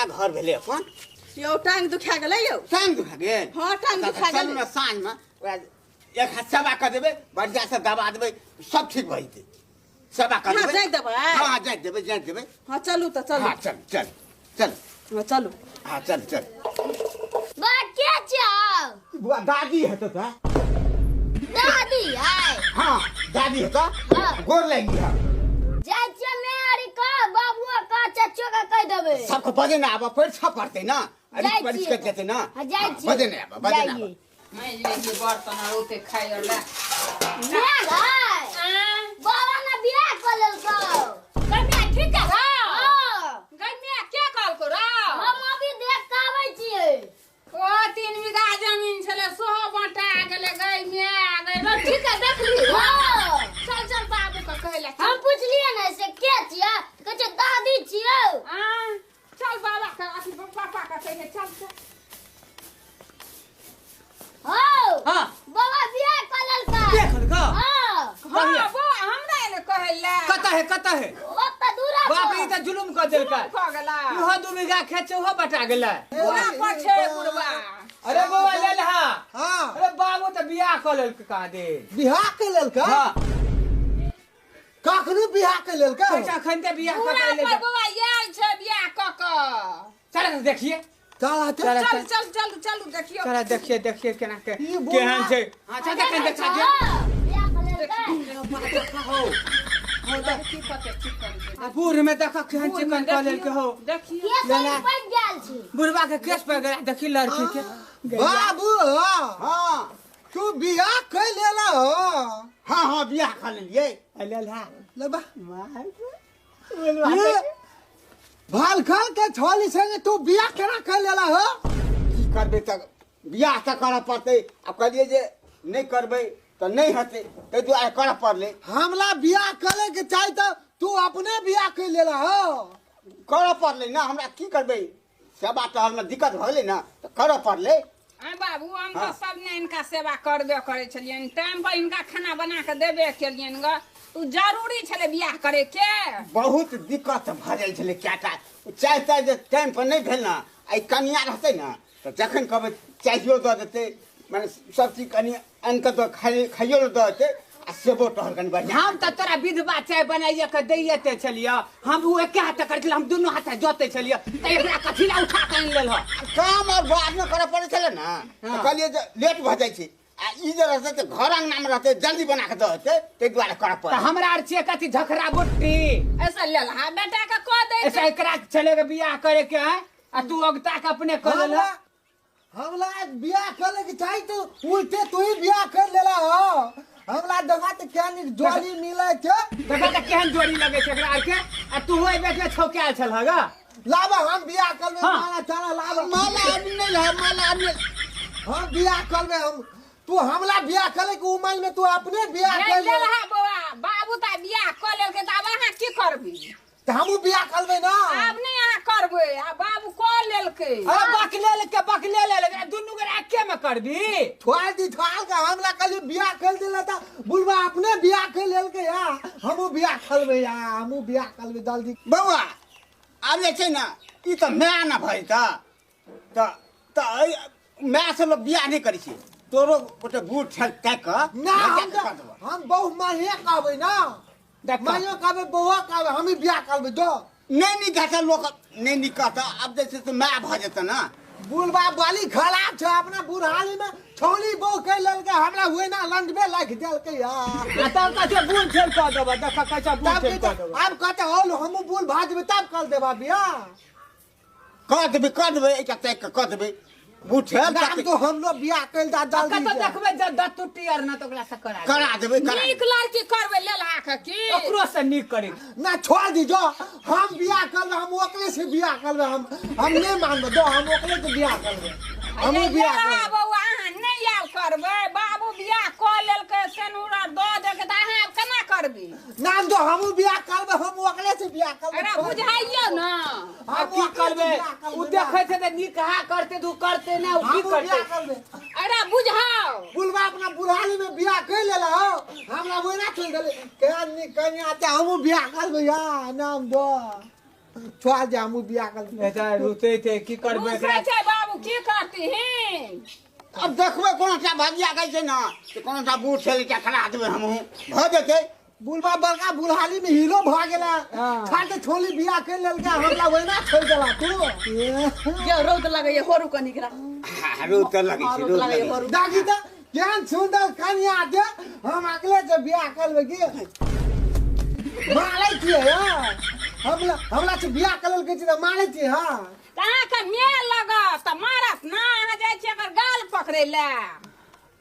घर भेलै अपन। यौ टांग दुखा गेलै यौ। टांग दुखा गेल? हाँ, टांग तऽ दुखा चलू गेलै। ने साँझमे ओकरा एक हाथ सेवा कऽ देबै, बढ़िआँ से दबा देबै, सब ठीक भऽ जेतै। सेवा कऽ हाँ, देबै। जाइत देबै? हाँ हाँ, जाइत देबै, जाइत देबै। हाँ चलू तऽ चलू। हाँ चल चल चल। हाँ चलू। हाँ चल चल। बा के छौ? बुआ दादी हेतौ तऽ। दादी है? हाँ दादी हेतौ। हाँ। गोर लागि है। जाइ छियै मेहरी का बाबू का चचो का कहि देबै। सबके बजे ना आबऽ, परीक्षा पड़तै ना, अरे जाइ परीक्षा छियै। जेतै ना। हाँ, जाइ हाँ, छियै। बजे ना आबऽ, बजे ना आबऽ। जाइ। माँजि लै छियै बर्तन आर ओते खाइ आर लए। माय गै, बाबा ने बियाह कऽ लेलकौ। गै माय, ठीक है रौ? हाँ। गै माय, के कहलकौ रौ? हम अभी देख कऽ आबै छियै। ओ 3 बीघा जमीन छलै सेहो बँटा गेलै। गै माय, गै रौ, ठीक है देखली? हाँ। चल चल बाबू के कहै लए। हम पुछलियै ने से के छियै, तऽ कहै छै दादी छियौ। आँ, चल बाबा के अथी पापा के कहिए, चल चल। हौ। हाँ। बाबा बियाह कऽ लेलकै। बियाह कऽ लेलकै? हाँ। हाँ, बौआ हमरा एले कहै लए। कतऽ है, कतऽ है? ओतऽ दूरा पर। बाप रे, ई तऽ जुलुम कऽ देलकै। जुलुम कऽ गेलै। इहो 2 बीघा खेत छै, ओहो बटा गेलै। दूरा पर छै बुढ़बा। अरे बौआ लेल हा। हाँ। अरे बाबू तऽ बियाह कऽ लेलकै कहाँ दिन। बियाह कऽ लेलकै? हाँ। कखनो बियाह कऽ लेलकै? पैसा अखन तऽ बियाह कऽ दूरा के पर एलै। बौआ आयल छै बियाह कऽ कऽ। चल ने देखिए। चल आते। चल, चल चल चल चल देखियो। चल देखिए, देखिए केना के ई बुढ़ा- केहन छै। हाँ, चल देख, देखा दे। हाँ, बियाह कऽ लेलकै। हो। लड़की कते चिकन छै। आ बूढ़ में देखा केहन बूढ़ में चिकन कऽ लेलकै हो। देखियो। केस लेला। पैक गेल छी। बुढ़वा के केस पड़ गेला, देखी लड़की के। बाबू, हाँ। तू बियाह कर लेला हो? हाँ हाँ बियाह कर लेलियै। लेल हा। लेबा। ये भाल खाल के छोली संगे तू बियाह केना कर लेला हो? की करबै तऽ बियाह तऽ करऽ पड़तै। आब कहलियै जे नहि करबै तऽ नहि हेतै, ताहि दुआरे करऽ पड़लै। हमला बियाह करे के चाही तऽ तू अपने बियाह कर लेला हो? करऽ पड़लै ना, हमरा की करबै, सेवा टहलमे दिक्कत भऽ गेलै ने तऽ करऽ पड़लै। आँय बाबू, हम तऽ हाँ। सब ने हिनका सेवा करबे करै छलियनि, टाइम पर हिनका खाना बना कऽ देबे केलियनि ग। ओ जरूरी छलै बियाह करे के? बहुत दिक्कत भऽ जाइ छलै। कएटा चाय ताय जे टाइम पर नहि भेल ने, आ ई कनिया रहतै ने तऽ जखन कहबै चाहियो दऽ देतै, मने सब चीज कनि आनि कऽ दऽ खाइयो लए दऽ देतै आ सेबो टहल कनि बढ़िआँ। हम तऽ तोरा विधवा चाय बनाइए के दैए ते छलियऽ, हम ओ एके हाथे करै छलियै, हम दुनू हाथे जोतै छलियै, तऽ एकरा कथी लए उठा कऽ आनि लेलह? काम आओर बादमे करऽ पड़ै छलै ने, तऽ हाँ। कहलियै जे लेट भऽ जाइ छै, आ ई जे रहतै तऽ घर अङ्गनामे रहतै, जल्दी बना कऽ दऽ देतै, ताहि दुआरे करऽ तऽ पड़ै। हमरा आर छियै कथी झखरा बुट्टी। ऐसा लेलहा बेटा के कऽ दै। ऐसा एकरा छलै के बियाह करे के है, आ तू अगता के अपने कऽ लेलह। हमरा बियाह करे के चाही तो उल्टे तू ही बियाह कर लेला हो। हमरा देखा तऽ केहन नीक जोड़ी मिलै छै। देखा तऽ केहन जोड़ी लगै छै एकरा आर के, आ तू ओहि बेच में छौकायल छलह ग। लाबा हम बियाह करबै। हाँ। माला चाला लाबा। माला आदमी नहि लह, माला आदमी। हम बियाह करबै। हम तू हमला बियाह करे के उमर में तू अपने बियाह कर ले। लेलहा बौआ, बाबू तऽ बियाह कऽ लेलकै तऽ आब अहाँ की करबै? तऽ हमहूँ बियाह करबै ना। आब नहि अहाँ करबै, आ बाबू कऽ लेलकै। अरे बकले लेलकै, बकले लेलकै, आ दुनू गोरा एके में करबी? थोड़ दी थाल के हमला कहली बियाह कर देला तऽ बुढ़वा अपने बियाह कर लेलकै या हमहूँ बियाह करबै, या हमहूँ बियाह करबै जल्दी। बौआ आब जे छै ने ई तऽ माय ने भऽ जेतऽ तऽ माय से लोक बियाह नहि करै छै। तोरो गोटे बूढ़ छल ताकि कऽ ना, हम लड़का के तऽ कऽ देबऽ। हम बहु माहे कहबै ना। देख। माइयो कहबै, बौआ कहबै, हम ही बियाह करबै दो। नहि नीक हेतै लोक, नहि नीक कहतऽ। आब जे छै से माय भऽ जेतै ने। बुढ़बा बाली खराब छै, अपना बुढ़ारी में छौली बहु कहि लेलकै, हमरा ओहिना लंडबे राखि देलकै या। आ तब कहै छै बूढ़ छोड़ि कऽ देबऽ, देख कहै छै बूढ़ तब छोड़ि कऽ देबऽ। आब कहतै हौल हमहूँ बूढ़ भऽ जेबै तब कर देबा बियाह। कऽ देबै, कऽ देबै, एकटा ताकि कऽ कऽ देबै। बूढ़ छल नाम तो हमरो बियाह कइल जा जल्दी कतऽ से। देखबै जब दतुट्टी आर ना तऽ ओकरा से करा देबै। करा देबै, करा नीक देबै। लड़की करबै लेलहा के की? ओकरो से नीक करे। ना छोड़ दी जो, हम बियाह करबै, हम ओकरे से बियाह करबै, हम नहीं मानबै दो, हम ओकरे से बियाह करबै, हमहूँ ये बियाह लेलहा करबै। बौआ अहाँ नहि आब करबै, बाबू बियाह कऽ लेलकै, सेनुर आर दऽ देलकै तऽ अहाँ आब केना करबै? नाम दो हमहूँ बियाह करबै, हम ओकरे से बियाह करबै। अरे बुझाइयो ना। हम आ की ओकरे से करबै? बियाह करबै उ ना। देखै छै तऽ नीक हा करतै तऽ उ करतै ना, उ की हमहूँ करतै? बियाह करबै। अरे बुझाओ। बुढ़वा अपना बुढ़ारी में बियाह कर लेला हो, हमरा ओहिना चलि गेलै। केहन नीक कनिया छै, हमहूँ बियाह करबै या नाम दो। छोड़ दे, हमहूँ बियाह कर बेटा रुते थे की करबै रुसै एकरा? छै बाबू, की करतीहिन? अब देखबै कोनो टा भजिया गै छै ने तऽ कोनो टा बूढ़ छलै टा करा देबै हमहूँ, भऽ जेतै। बुढ़बा बड़का बुढ़ाली में हीरो भऽ गेला, छाटे छोली बियाह कर लेलका, हमरा ओहिना छोड़ देला तू। यौ रौद लगैया, होरू कनी एकरा। हाँ, रौद तऽ लगै हाँ, छै, रौद रौद लगैया, लगै छै। होरू। दादी तऽ केहन सुंदर कन्या दे, हम अकेले से बियाह करबै की मारै छियै? हाँ? हमरा हमरा से बियाह कर लेलकै छै तऽ मारै छियै? हाँ, तऽ अहाँके मेल लगत तऽ मारत ना। अहाँ जाइ छियै एकर गाल पकड़ै लए।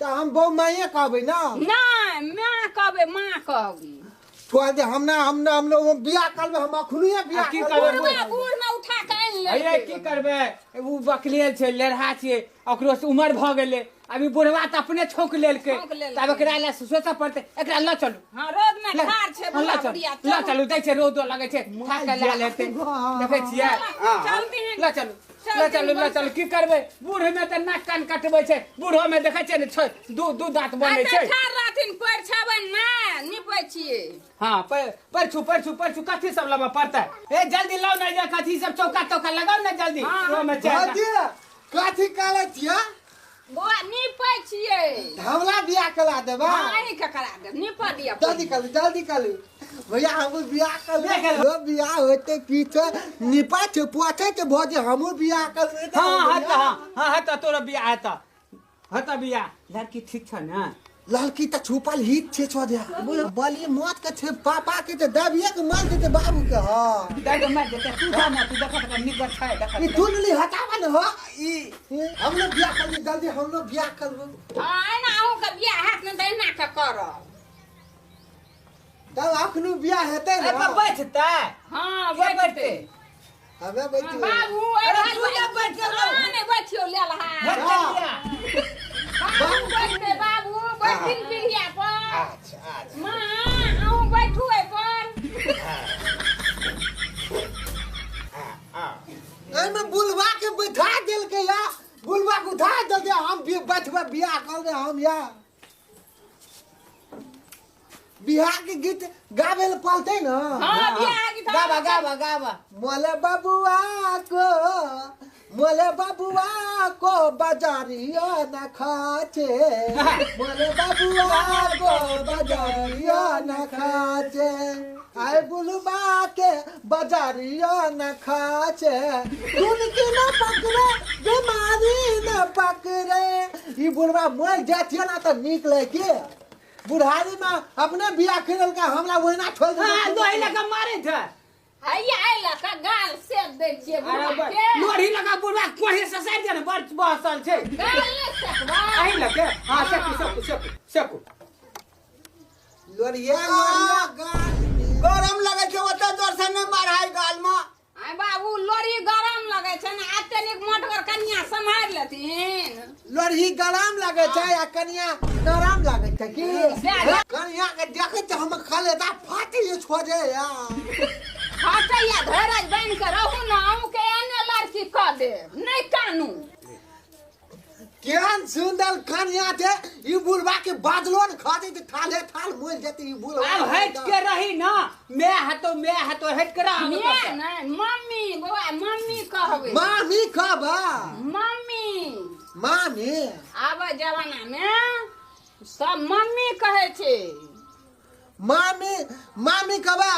तऽ हम बहु माइए कहबै ना? नहि, माँ कहबै, माँ कहबै। छोड़ दे, हम ना हम ना हम लोग बियाह करबै, हम अखनुए बियाह की करबै। करबै? बुढ़वा बूढ़ में उठा के आनि अरे लेलकै। की करबै, ओ बकलेल छै, लेरहा छियै, ओकरो से उमर भऽ गेलै। अभी बुढ़वा तऽ अपने छौंक लेलकै। छौंक लेलकै। तब एकरा लए सोचऽ पड़तै। एकरा लऽ चलू। हँ, रौद में ठाढ़ छै लऽ बुढ़वा चलू, बुढ़िया। लऽ चलू। दै छै, रौदो लगै छै, थाक के लए लेतै। देखै छियै? चलती। लऽ चलू, लऽ चलू, लऽ चलू। की करबै, बूढ़ में तऽ नाक कान कटबै छै। बूढ़ो में देखै छियै ने, छै दू दू दाँत बनै छै। ठाढ़ रहथिन, पैर छेबै ने, निपै छियै। हाँ, परछू परछू परछू। कथी सब लेबऽ पड़तै? ए जल्दी लाउ ने जे कथी सब, चौका तौका लगाउ ने जल्दी। ओहिमे चारि भौजी, कथी कहले छियै? बौआ, निपै छियै। हमरा बियाह करा देबा? हँ, अहीँके करा देब, निप दिअ। जल्दी करू, जल्दी करू भैया, हमहूँ बियाह देख करबै। लो। बियाह होते पीछे निपा छै पोछे छै भौजी, हमहूँ बियाह करबै। हाँ हेतऽ, हाँ हाँ हेतऽ, तोरो बियाह हेतऽ, हेतऽ बियाह। लड़की ठीक छ ने? लड़की तऽ छुपल हित छै, छोड़िया बलि मौत के छै, पापा के तऽ दबिये के मार देते बाबू के। हाँ, दर्द मारि देतै। तू जा ने, तू देखऽ तऽ नीक छै, देखऽ। ई दुनली हटावा ने। हो, ई हम लोग बियाह कर ली जल्दी, हम लोग बियाह करबो। हँ, एना अहूँके बियाह हैत ने तऽ एना के करब। तब अखनु बियाह हेतै ने? एहि पर बैठतै? हँ, के बैठतै। बैठतै? हमे बैठबै। बाबू, अरे तू ने बैठ गेलौ। अहाँ नहि बैठियौ लेल। हा, हेतै बियाह। बाबू बैठतै, बाबू बैठथिन पीढ़िया पर। अच्छा अच्छा। माँ, अहूँ बैठू एहि पर। एहिमे बुलवा के बैठा देलकै या बुलवा के उठा देलकै। हम बैठबै, बियाह करबै हम। या बियाह के गीत गाबै लए पड़तै ने? हँ, बियाह गीत। गाबा गाबा गाबा। मोले बबुआ को, मोले बबुआ को बजारिया न खाचे, मोले बबुआ को बजारिया न खाचे, आय बुलबा के बजारिया न खाचे, सुन के न पकड़े बीमारी न पकड़े। ई बुलबा मर जातिया ना तऽ नीक लगे। बुढ़ारी में अपने बियाह खेलल का, हमरा ओहिना छोड़ हाँ, देलकै। लोही लगा मारे थे। हैया एहि लऽ कऽ गाल सेक दै छियै अरे बुढ़वा के। लोही लगा बुढ़वा कोहे ससारि दे ने, बड़ बहसल छै। गाल नहि सेकबै? अही लगे। हाँ, सेकू सेकू सेकू सेकू। लोरिया लोरिया गाल में। गरम लगै छै, ओते जोर से नहि मारहाइ गाल मे। आय बाबू, लोरी गरम लगै छै ने, एते नीक मोटगर कनिया सम्हारि लेथिन। लोरही गरम लगे छै आ कनिया नरम लगे छै की? सएह। कनिया के देखै छै हम कलेजा फाटि जे छोड़े या। हटैया, धैरज बान्हि कऽ रहू ने, अहूँके एहने लड़की कऽ देब, नहि कानू। केहन सुंदर कनिया छै, ई बुढ़वा के बाजलो ने खा जेतै, थाले थाल मोल जेतै ई बुढ़वा। आब हट के रही ना, मैं हतो, मैं हतो, हट के रह। मैं नहि, मम्मी। बौआ, मम्मी कहबै। मामी कहबा? मम्मी। मामी। आब जमाना मे सब मम्मी कहै छै। मामी, मामी कहबा।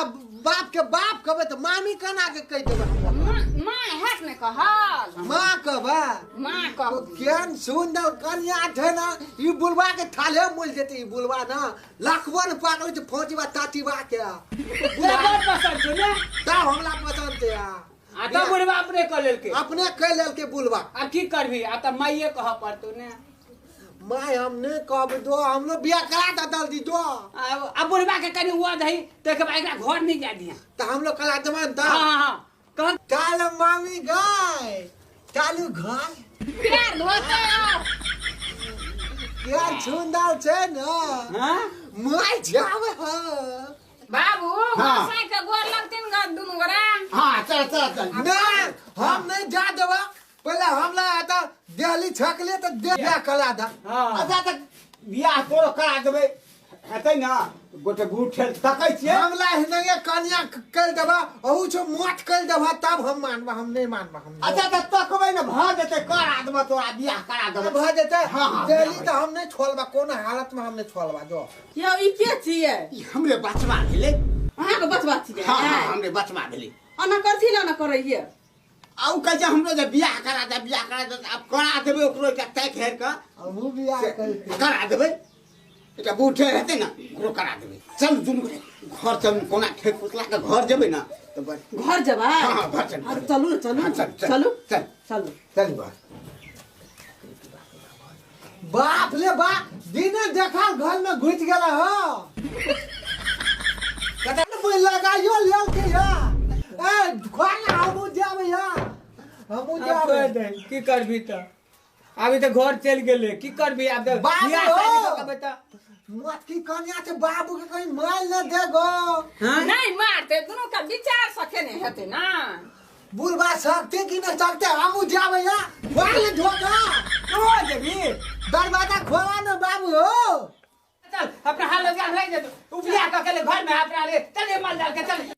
बाप के बाप कहबै तऽ मामी केना के कहि देबै हमरा? माँ, माँ हैत ने कहल। माँ कहबा? माँ कहबै। केहन सुंदर कनिया छै ने, ई बुढ़वा के थाले मोल जेतै। ई बुढ़वा ना लाखबो ने पागल छै फौजीबा तातीबा के। तोरा बड़ पसंद छौ ने? तब हमरा पसंद छै। आ तब बुढ़वा अपने कऽ लेलकै। अपने कह लेलकै बुढ़वा। आब की करबी, आब तऽ माइये कहऽ पड़तौ ने। माय हम नहीं कहब दो, हम लोग बियाह करा दे जल्दी दो। आब आब बुढ़वा के कनि हुआ दही, ताहिके बाद एकरा घर नहि जाय दिहे। तो हम लोग करा देबन हाँ तऽ। हाँ हाँ, कह। चल मामी गाय, चालू घर। पैर धोते आउ। केहन सुंदर छै ने। हाँ। माय जावे हाँ। बाबू, हाँ। गोसाई के गोर लगथिन ग दुनू गोरा। हाँ, चल चल चल। नहीं, हम नहीं जा देबा, पहले हमला आता दिल्ली छकले तो दे बियाह करा दा। हाँ। अच्छा, तऽ बियाह तोरो करा देबै। हेतै ने गोटे गुड़ ठेल तकै छियै। हमला हिनगे कनिया कर देबा अहू छो मोट कर देबा तब हम मानबा, हम नहीं मानबा हम। अच्छा तऽ तकबै ने भऽ जेतै, करा देबऽ तोरा, बियाह करा देबऽ। भऽ जेतै। हाँ, हाँ, डेली तऽ हम नहीं छोड़बा, कोनो हालत में हम नहीं छोड़बा जो। यौ ई के छियै? ई हमरे बचवा भेलै। अहाँके बचवा छियै? हाँ हाँ हमरे बचवा भेलै। एना कथी लए एना करैये? आ उ कहै छै हमरो जे बियाह करा दे, बियाह करा दे, आब करा देबै ओकरो एकटा ताकि हेर कऽ हमहूँ बियाह करबै। करा देबै। एकटा बूढ़ हेतै ने ओकरो करा देबै। चल दुनू गोटे घर चलू, कोना ठेक पुतला के घर जेबै ने तऽ बड़ घर जेबै? हाँ, हाँ, घर चलू। हाँ, चलू ने, चलू। हाँ, चल, चल, चलू। चल। चलू। चल बा। बाप रे बाप, दिने देखा घर में घुस गेला हो। कतऽ लगाइयो लेल के या। ए घर हमहूँ जाबै या, हमहूँ आब जाबै। कह दे, की करबी तऽ? अभी तऽ घर चलि गेलै, की करबी आब तऽ? बाप बियाह हो। शादी कऽ के बेटा। मोटकी कनिया छै, बाबू के कहीं मार न देगो। हाँ? नहीं मारते, दुनू के विचार से केने हेतै ना। बुढ़बा सकते कि न सकते, हमहूँ जाबै या। खोल ढोका। तू जेबी? दरवाजा खोला न बाबू हो। चल अपना हाल रोजगार रहि जेतौ। उ बियाह कऽ के ले घर में अपना ले चल, माल जाल के चल।